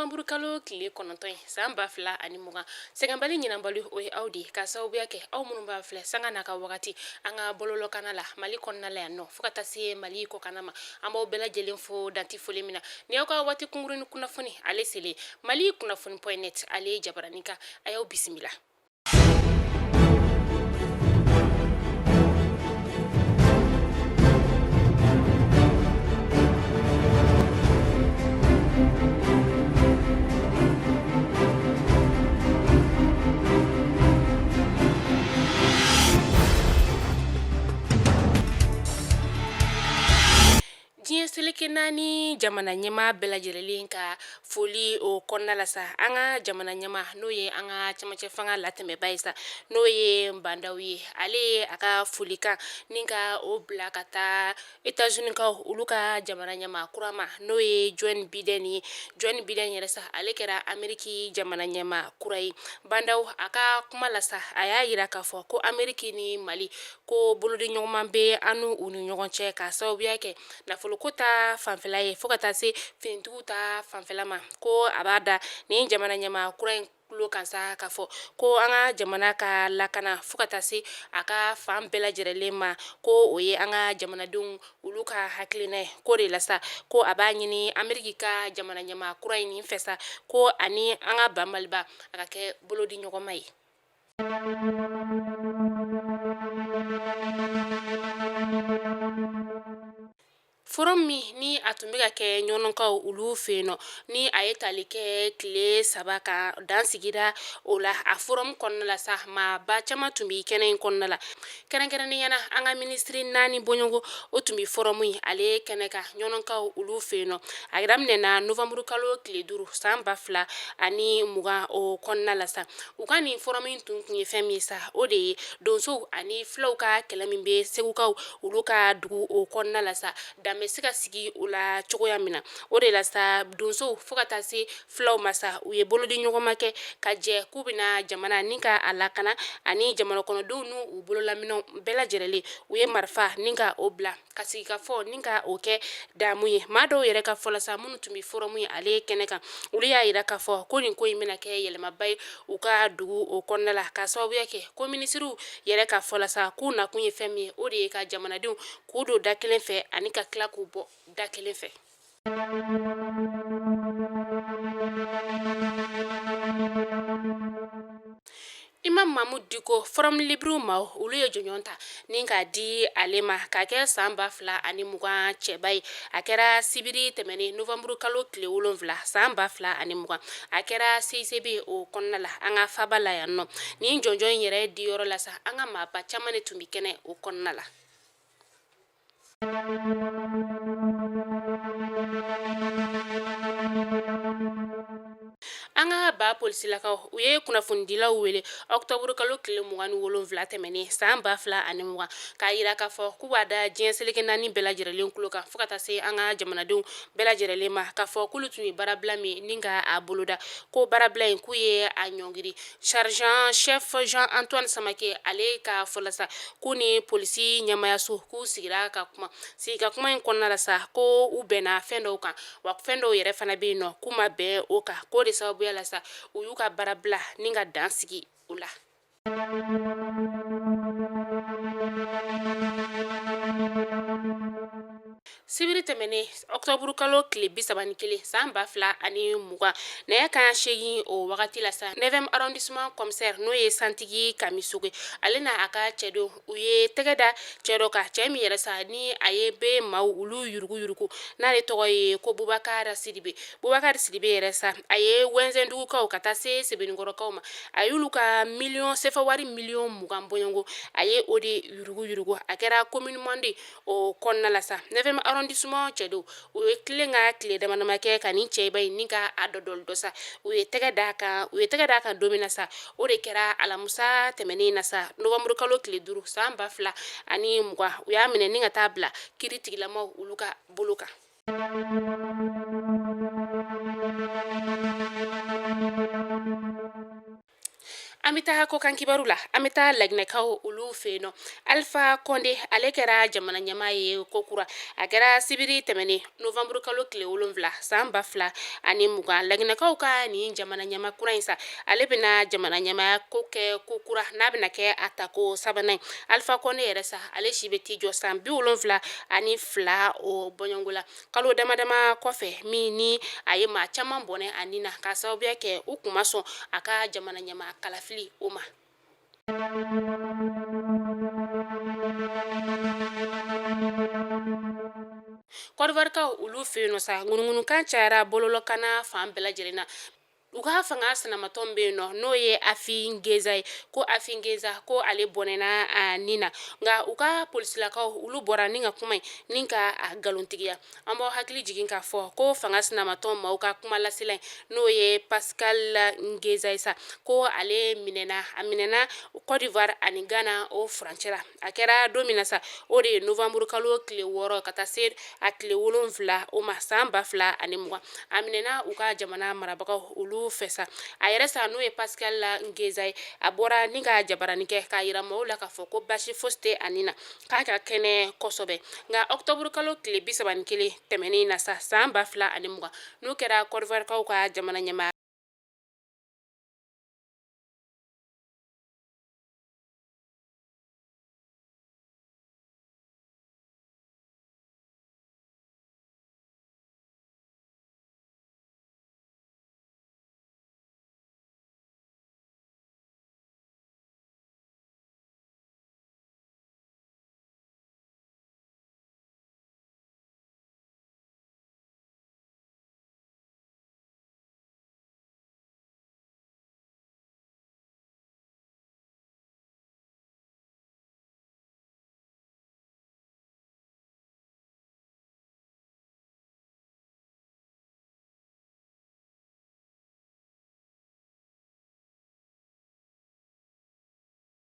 novanburu kalo tile 9 ye san 2020. Sɛgɛnbali ɲinanbali o ye aw de ye, ka sababuya kɛ aw minnu b'a filɛ sanga n'a ka wagati an ka bɔlɔlɔkanna la Mali kɔnɔna la yan nɔ, fo ka taa se Mali kɔkanna ma. An b'aw bɛɛ lajɛlen fo danti foli min na. Ni aw ka waati kunkurunnin kunnafoni ale selen Mali kunnafoni point net ale jabaranin kan, a y'aw bisimila. Diɲɛ seleke naani jamana ɲɛmaa bɛɛ lajɛlen ka foli o kɔnɔna la sa, an ka jamana ɲɛmaa n'o ye an ka cɛmancɛ fanga latɛmɛba ye sa, n'o ye Ba Ndaw ye, ale ye a ka folikan ni ka o bila ka taa États-Unis-kaw olu ka jamana ɲɛmaa kura ma, n'o ye Joe Biden ye. Joe Biden yɛrɛ sa, ale kɛra Ameriki jamana ɲɛmaa kura ye. Ba Ndaw a ka kuma la sa, a y'a jira k'a fɔ ko Ameriki ni Mali ko bolodiɲɔgɔnma bɛ an n'u ni ɲɔgɔn cɛ, k'a sababuya kɛ nafoloko ta fanfɛla ye fo ka taa se finitigiw ta fanfɛla ma. Ko a b'a da nin jamana ɲɛmaa kura in tulo kan sa k'a fɔ ko an ka jamana ka lakana fo ka taa se a ka fan bɛɛ lajɛlen ma, ko o ye an ka jamanadenw olu ka hakilina ye. K'o de la sa, ko a b'a ɲini Ameriki ka jamana ɲɛmaa kura in nin fɛ sa, ko ani an ka ba Maliba a ka kɛ bolodiɲɔgɔnma ye. Forum min ni a tun bɛ ka kɛ ɲɔnɔkaw olu fɛ yen nɔ, ni a ye tali kɛ tile 3 kan, dan sigira o la. A forum kɔnɔna la sa, maaba caman tun bɛ kɛnɛ in kɔnɔna la, kɛrɛnkɛrɛnnenya na an ka minisiri 4 bɔɲɔgɔn o tun bɛ forum in ale kɛnɛ kan ɲɔnɔkaw olu fɛ yen nɔ. A daminɛna novanburu kalo tile 5 san 2020 o kɔnɔna la sa. U ka nin forum in tun kun ye fɛn min ye sa, o de ye donsow ani fulaw ka kɛlɛ min bɛ segukaw olu ka dugu o kɔnɔna la sa, dan bɛ se ka sigi o la cogoya min na. O de la sa, donsow fo ka taa se fulaw ma sa, u ye bolodiɲɔgɔnma kɛ ka jɛ k'u bɛna jamana ni ka a lakana ani jamana kɔnɔdenw n'u bololaminɛnw bɛɛ lajɛlen. U ye marifa ni ka o bila ka sigikafɔ ni ka o kɛ damu ye. Maa dɔw yɛrɛ ka fɔ la sa, minnu tun bɛ forum in ale kɛnɛ kan, olu y'a jira k'a fɔ ko nin ko in bɛna kɛ yɛlɛmaba ye u ka dugu o kɔnɔna la, k'a sababuya kɛ ko minisiriw yɛrɛ ka fɔ la sa, k'u nakun ye fɛn min ye, o de ye ka jamanadenw k'u don da kelen fɛ ani ka tila k'u bɔ da kelen fɛ. Imam Mahmoud Dicko, Forum Libre maaw olu ye jɔnjɔn ta ni k'a di ale ma k'a kɛ san 2020 cɛba ye. A kɛra sibiri tɛmɛnen novanburu kalo tile 7 san 2020, a kɛra CICB o kɔnɔna la an ka faba la yan nɔ. Nin jɔnjɔn in yɛrɛ di yɔrɔ la sa, an ka maaba caman de tun bɛ kɛnɛ o kɔnɔna la. An ka ba polisilakaw u ye kunnafonidilaw wele ɔkutɔburu kalo tile 27 tɛmɛnen san 2020, k'a jira k'a fɔ k'u b'a da diɲɛ seleke naani bɛɛ lajɛlen tulo kan fo ka taa se an ka jamanadenw bɛɛ lajɛlen ma, k'a fɔ k'olu tun ye baarabila min ni ka a boloda, ko baarabila in k'u ye a ɲɔngiri. Sergent chef Jean Antoine Samake ale ka fɔ la sa, k'u ni polisi ɲɛmaayaso k'u sigira ka kuma. Sigi ka kuma in kɔnɔna la sa, ko u bɛnna fɛn dɔw kan, wa fɛn dɔw yɛrɛ fana bɛ yen nɔ k'u ma bɛn o kan, k'o de sababuya la sa, u y'u ka baarabila ni ka dan sigi o la. Sibiri tɛmɛnen ɔkutɔburu kalo tile 31 san 2020 nɛgɛ kanɲɛ 8 o wagati la sa, 9e arrondissement commissaire n'o ye Santigi Kamisogo, ale n'a ka cɛdenw u ye tɛgɛ da cɛ dɔ kan, cɛ min yɛrɛ sa ni a ye bɛ maaw olu yuruguyurugu, n'ale tɔgɔ ye ko Bubakari Sidibe. Bubakari Sidibe yɛrɛ sa, a ye Wɛnzɛndugukaw ka taa se Sebenikɔrɔkaw ma, a y'olu ka miliyɔn sefa wari miliyɔn 20 bɔɲɔgɔnko, a ye o de yuruguyurugu. A kɛra commune Manden o kɔnɔna la sa, 9e arrondissement cɛdenw u ye tilen ka tile damadama kɛ ka nin cɛba in ni ka a dɔdɔli dɔ sa, u ye tɛgɛ d'a kan. U ye tɛgɛ d'a kan don min na sa, o de kɛra alamusa tɛmɛnen na sa, novembre kalo tile 5 san 2020. U y'a minɛ ni ka taa bila kiri tigilamaw olu ka bolo kan. An bɛ taa kɔkan kibaru la. An bɛ taa Laginɛkaw olu fɛ yen nɔ. Alpha Condé, ale kɛra jamana ɲɛmaa ye kokura. A kɛra sibiri tɛmɛnen, novanburu kalo tile 7, san 2020. Laginɛkaw ka nin jamana ɲɛmaa kura in sa, ale bɛna jamana ɲɛmaaya ko kɛ kokura, n'a bɛna kɛ a tako sabanan ye. Alpha Condé yɛrɛ sa, ale si bɛ t'i jɔ san 72 o bɔɲɔgɔnko la. Kalo dama dama kɔfɛ min ni a ye maa caman bɔnɛ a ni na k'a sababuya kɛ u kun ma sɔn a ka jamana ɲɛmaa kalafili o ma. Kɔdiwarikaw olu fɛ yen nɔ sa, ŋunuŋunukan cayara bɔlɔlɔkanna fan bɛɛ lajɛlen na. U ka fanga sinamatɔn bɛ yen nɔ, n'o ye Afi Ngeza ye, ko Afi Ngeza, ko ale bɔnɛna a ni na. Nka u ka polisilakaw olu bɔra ni ka kuma in ni ka a nkalontigiya. An b'aw hakili jigin k'a fɔ ko fanga sinamatɔn maaw ka kuma lasela in, n'o ye Pascal Ngeza ye sa, ko ale minɛna, a minɛna Côte d'Ivoire ani Ghana o furancɛ la. A kɛra don min na sa, o de ye novanburu kalo tile 6 ka taa se a tile 7 o ma, san 2020. A minɛna u ka jamana marabagaw olu fɛ sa. A yɛrɛ sa, n'o ye Pascal Ngeza ye, a bɔra ni ka jabarani kɛ k'a yira maaw la k'a fɔ ko basi fosi tɛ a ni na, k'a ka kɛnɛ kosɛbɛ. Nka ɔkutɔburu kalo tile 31 tɛmɛnen na sa, san 2020, n'o kɛra Kɔdiwarikaw ka jamana ɲɛmaa